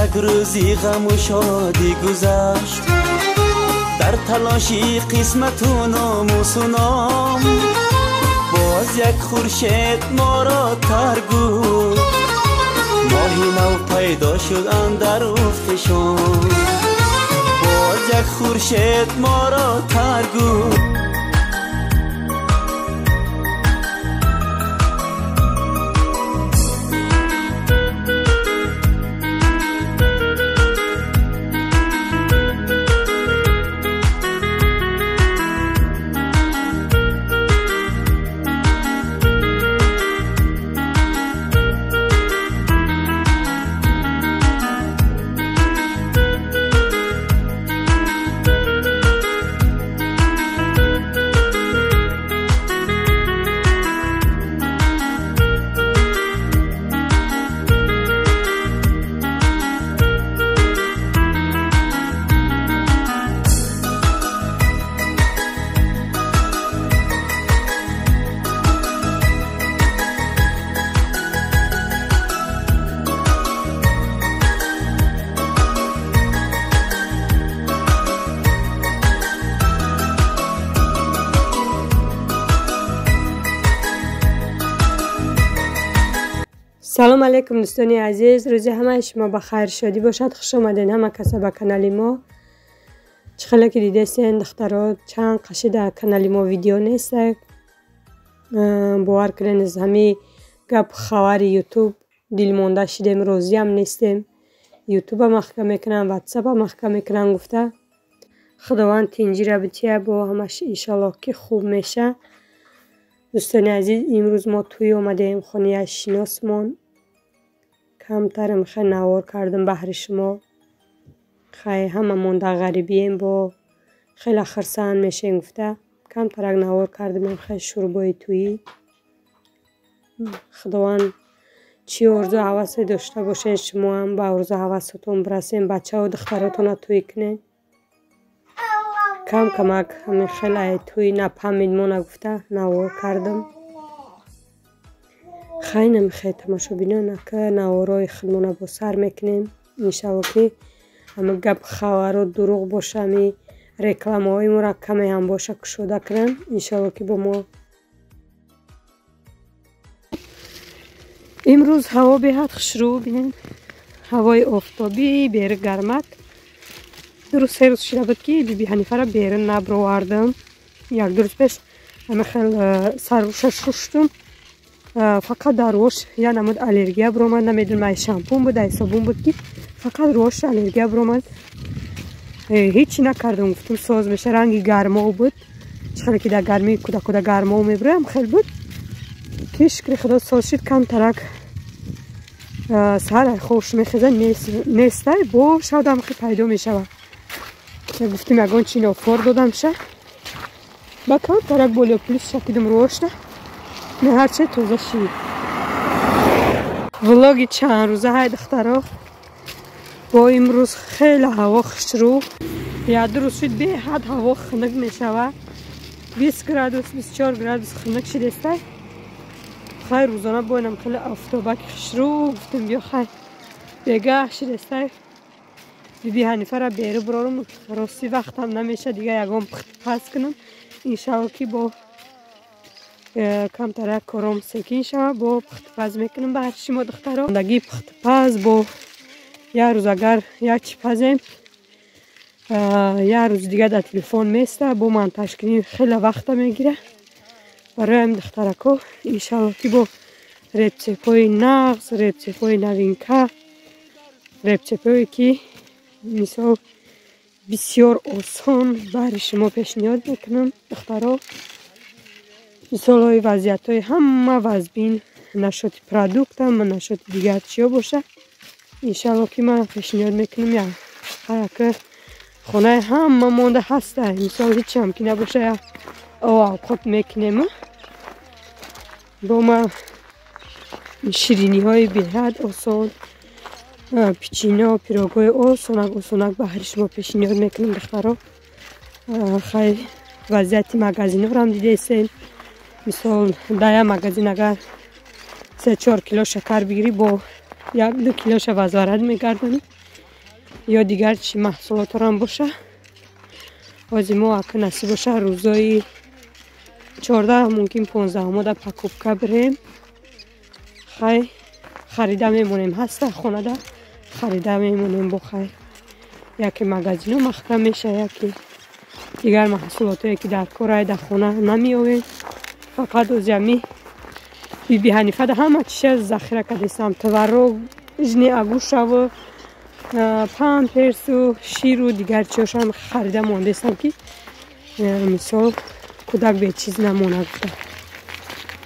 Як рӯзи ғаму шодӣ гузашт, дар талоши қисмату номусу ном, боз як хуршед моро тар гуфт, моҳи нав пайдо шуд андар уфқи шом, боз як хуршед моро тар гуфт. Салом алейкум дӯстони азиз, рӯзи ҳамаи шумо ба хайр шодӣ бошад. Хуш омадед ҳама каса ба канали мо. Чӣ хеле ки дидесен духтаро, чанд қаши дар канали мо видео нест. Бовар кунед, аз ҳамин гап хабари ютуб дилмонда шидем, розиам нестем. Ютуба маҳкам мекунам, ватсапа маҳкам мекунам гуфта. Худованд тинҷира бития, бо ҳамаш иншаллоҳ ки хуб меша. Дӯстони азиз, имрӯз мо тӯй омадем хонаи шиносмон. Камтарам хеле навор кардам баҳри шумо. Хай ҳамамон дар ғарибием, бо хеле хурсанд мешем гуфта. Камтарак навор кардам хеле шӯрбои тӯйӣ. Худованд чӣ орзу ҳавасе дошта бошед, шумо ҳам ба орзу ҳавасотон бирасем, бачаҳо духтаротонро тӯй кунед. Кам камак ҳамин хеле тӯй напамид мона гуфта навор кардам. Хай намехоҳед тамошобинон, ака наворои худмона бо сар мекунем. Иншалло ки ҳама гап хабаро дурӯғ боша, ҳами рекламаҳои моро каме ҳам боша кушода кунанд. Иншалло ки бо мо имрӯз ҳаво беҳад хушрӯ, бинед, ҳавои офтобӣ, бери гармак. Ду рӯз се рӯз шида буд ки биби Ҳанифаро берун набровардам. Як ду рӯз пеш ҳама хел саррӯша шуштум, фақат дар рӯш я намуд аллергия биромад. Намедонам ай шампун буд, ай собун буд, ки фақат рӯш аллергия биромад. Ҳечи накардам, гуфтум соз меша. Ранги гармо буд, чӣ хеле ки дар гармии кӯдакода гармо мебироям хел буд, ки шукри худо соз шуд. Камтарак саҳар хош мехеза нестай, бо шавдам хел пайдо мешавад. Гуфтим ягон чи нофор додам ша, ба камтарак болио плюс шакидам рӯшна, не ҳарче тоза шид. Влоги чанд рӯза ҳай духтаро, бо имрӯз хеле ҳаво хушрӯ. Як ду рӯз шуд беҳад ҳаво хунук мешавад, 20 градус 24 градус хунук шидестай. Хай рӯзона боинам хеле офтобаки хушрӯ, гуфтем биё хай бегаҳ шидестай. Биби Ҳанифаро беру бирорум, рости вақтам намеша дига ягон пухт паз кунам. Иншалло ки бо камтарак кором секин шава, бо пухтпаз мекунам ба ҳар шумо духтаро. Зиндагии пухтпаз бо як рӯз агар як чи пазем, як рӯз дига дар телефон места, бо монтажкунӣ хеле вақта мегира. Барои ҳамин духтарако иншалло ки бо рецептҳои нағз, рецептҳои новинка, рецептҳое ки мисол бисёр осон баҳри шумо пешниҳод мекунам духтаро. Мисолҳои вазъиятҳои ҳама вазбин, нашоти продуктам, нашоти дигар чиё боша, иншалло ки ман пешниҳод мекунам. Яка хонаи ҳама монда ҳаста, мисол ҳечам ки набоша, як овқот мекунем. Бо ма шириниҳои беҳад осон, печино, пирогҳои осонак осонак баҳри шумо пешниҳод мекунам духтаро. Хай вазъияти магазинҳоро ҳам дидесен. Мисол дар як магазин агар 3-4 кило шакар бигирӣ, бо 1-2 килоша вазварат мегардонӣ. Ё дигар чӣ маҳсулоторам боша. Ҳозир мо ака насиб боша рӯзои 14 мумкин 15 да покупка бирем. Хай харида мемонем, ҳаста хонада харида мемонем бо хай. Яке магазино маҳкам меша, яке дигар маҳсулотое ки дар корай дар хона намеовем. Фақат озями Биби Ҳанифа да ҳама чиша захира кардесам. Творог, жни агушаву, памперсу, ширу дигар чиҳошам харида мондесам ки мисол кӯдак бечиз намонад.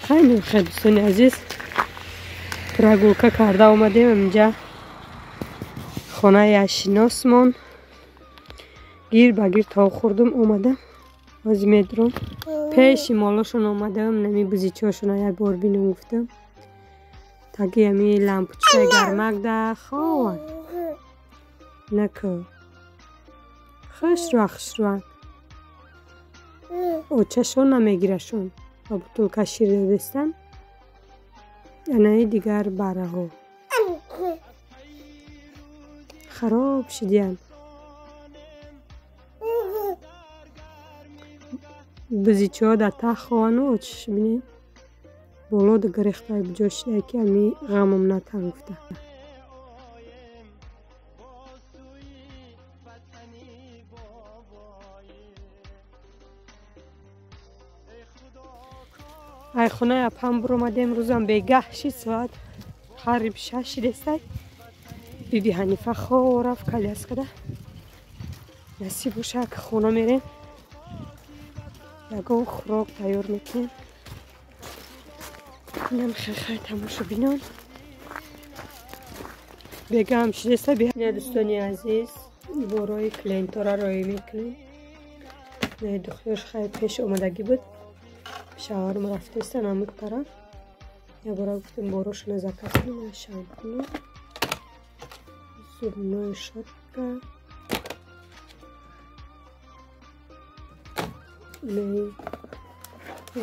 Хайни хел дӯстони азиз, прогулка карда омадем инҷа хонаи ашиносмон. Гир ба гир тов хӯрдум омадам. Ҳозир медурам. Пеши молошон омадам, нами бузичиҳошона як бор бинам гуфтам. Таги ами лампучкаи гармак да хованд. Наку. Хушруа хушруа. Очашон намегирашон. Ба бутулка шир додестан. Анаи дигар бараҳо. Хароб шидиян. Бузичиҳо дар тах ховану очиш бинед. Боло гирехтай буҷо шидае ки ами ғамам натан гуфта. Ай хонаи апам буромадем, рӯзам бегаҳ шид, соат қариб 6 шидестай. Биби Ҳанифа хов рафт коляскада. Насиб боша ки хона мерем. Ягон хӯрок тайёр мекунем. Инам хелхай тамошо бинон. Бегаҳам шидеста. Не дӯстони азиз, борои клиентора роӣ мекунем. Не духтёш хай пеш омадагӣ буд. Шавҳарам рафтеста намуд тараф. Я бора гуфтем борошона заказ кунем, шампуну, зубной щетка,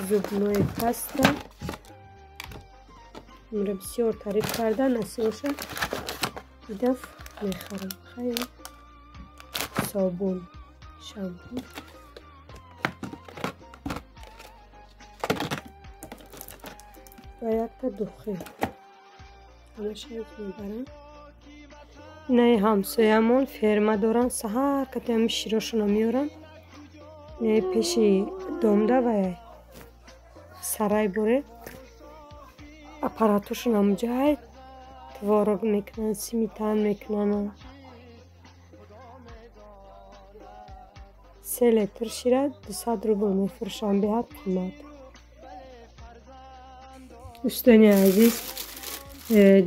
зубной паста. Имра бисёр тариф карда, насиб боша идаф мехарам. Хайр, собун, шампун. Ва якта духи. Ҳамаша мебарам. Инаи ҳамсоямон ферма доранд, саҳар кати ҳами широшонро меоранд. Инаи пеши домда ва сарай боре аппаратошон ҳамҷай творог мекунанд, симитан мекунанд. 3 литр шира 200 рубл мефурӯшанд, беҳад қимат. Дӯстони азиз,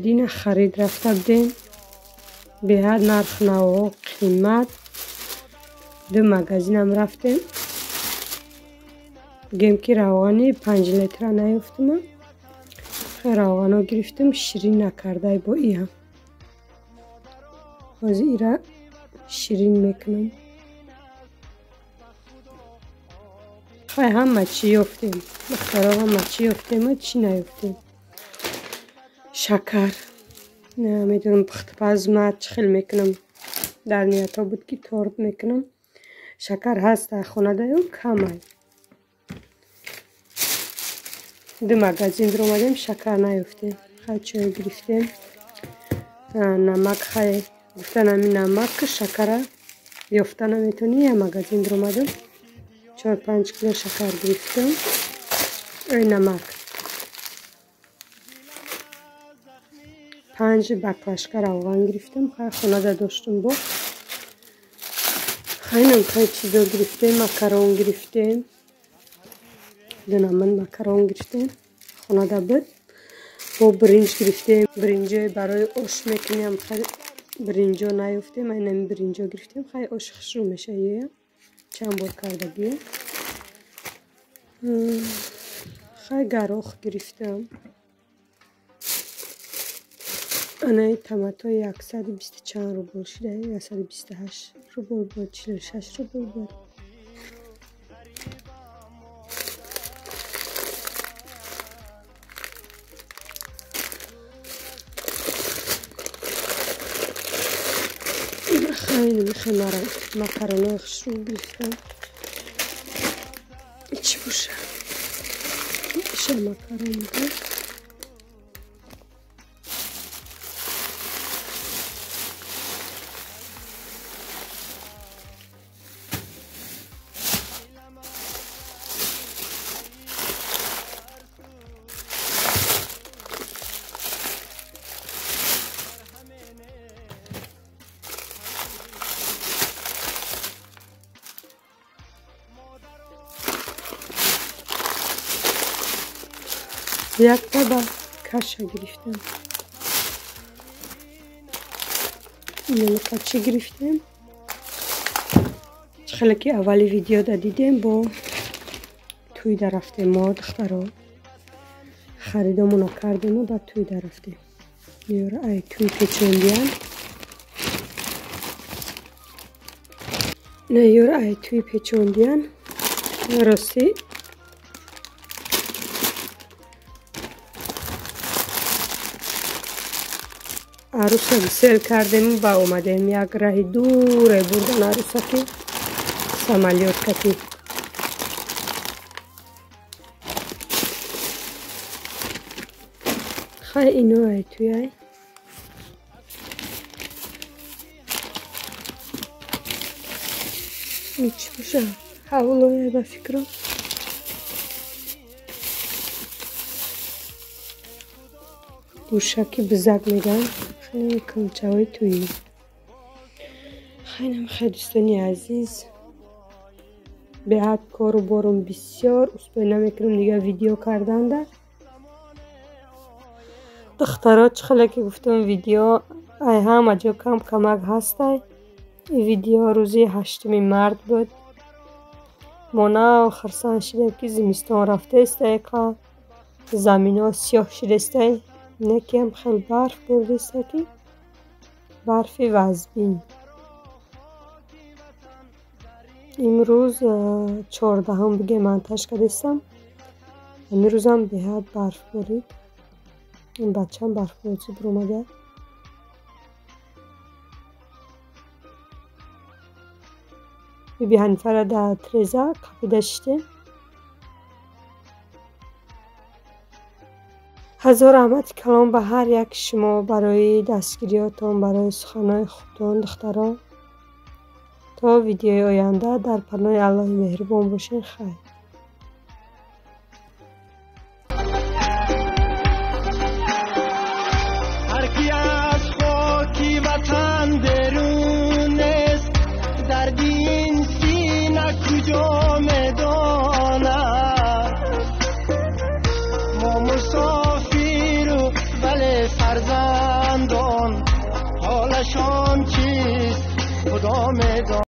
дина харид рафта будем. Беҳад нарх наво қимат. Ду магазинам рафтем. Гем ки равғани 5 литра наёфтум. Равғано гирифтем, ширин накардай бо иам. Ҳозир ира ширин мекунам. Хай ҳама чӣ ёфтем. Духтаро ҳама чӣ ёфтему чӣ наёфтем. Шакар. Намедонам пухтпаз ма чӣ хел мекунам. Дар ниятҳо буд ки торт мекунам. Шакар ҳаст дар хонада ё камай. Ду магазин дуромадем, шакар наёфтем. Хай чой гирифтем. Намак хай гуфтан ҳамин намак шакара ёфта наметонӣ. Я магазин дуромадам. 4-5 кило шакар гирифтам. Ой намак. 5 баклажка равған гирифтам. Хай хонада доштум бо. Хайнам хай чизо гирифтем, макарон гирифтем. Дунаман макарон гирифтем. Хонада буд. Бо биринҷ гирифтем. Биринҷои барои ош мекунем. Хай биринҷо наёфтем. Айнами биринҷо гирифтем. Хай ош хушрӯ меша ё. Чанд бор кардагӣ. Хай гарох гирифтам. Анаи томато 120 чанд рубл шуда, 128 рубл буд, 46 рубл буд. Хеле мехоҳам макаронои хушрӯ гирифтам. Чӣ боша? Иша макарон буд. Як таба каша гирифтем. Инамака чӣ гирифтем? Хеле ки аввали видеода дидем, бо тӯйда рафтем мо духтаро. Харидомона кардему, баъд тӯйда рафтем. Ёра ай тӯй печондиян. На ёра ай тӯй печондиян. Рости арӯса сел кардему ба омадем. Як раҳи дуре бурдан арӯса ки самолёт кати. Хай ино ай туяй. Чӣ боша? Ҳавлоя ба фикрам. Гӯшаки бизак мегӯянд. Хеле кулчаҳои тӯйӣ. Хеле хеле дӯстони азиз, беҳад кору борум бисёр, успой намекунам дига видео карданда. Духтаро, чӣ хеле ки гуфтам, видео ай ҳама ҷо кам камак ҳастай. Ин видео рӯзи 8 март буд. Мо нав хурсанд шудем, ки зимистон рафтаистай, ка заминҳо сиёҳ шудаистай. Некиам хеле барф бурдаиста, ки барфи вазбин. Имрӯз 14-ум бигем ман таш кардастам. Имрӯзам беҳад барф борид. Ин бачаам барфбозӣ биромада. Биби Ҳанифаро дар треза қапида шиштем. Ҳазор раҳмати калом ба ҳар як шумо барои дастгириётон, барои суханҳои хубтон, духтаро. То видеои оянда дар паноҳи Аллоҳи меҳрубон бошед. Хайр. Ҳар ки аз хоки ватан берун нест, дарди ин сина куҷо медонад? Мо мусофиру вале фарзандон, ҳолашон чист худо медонад.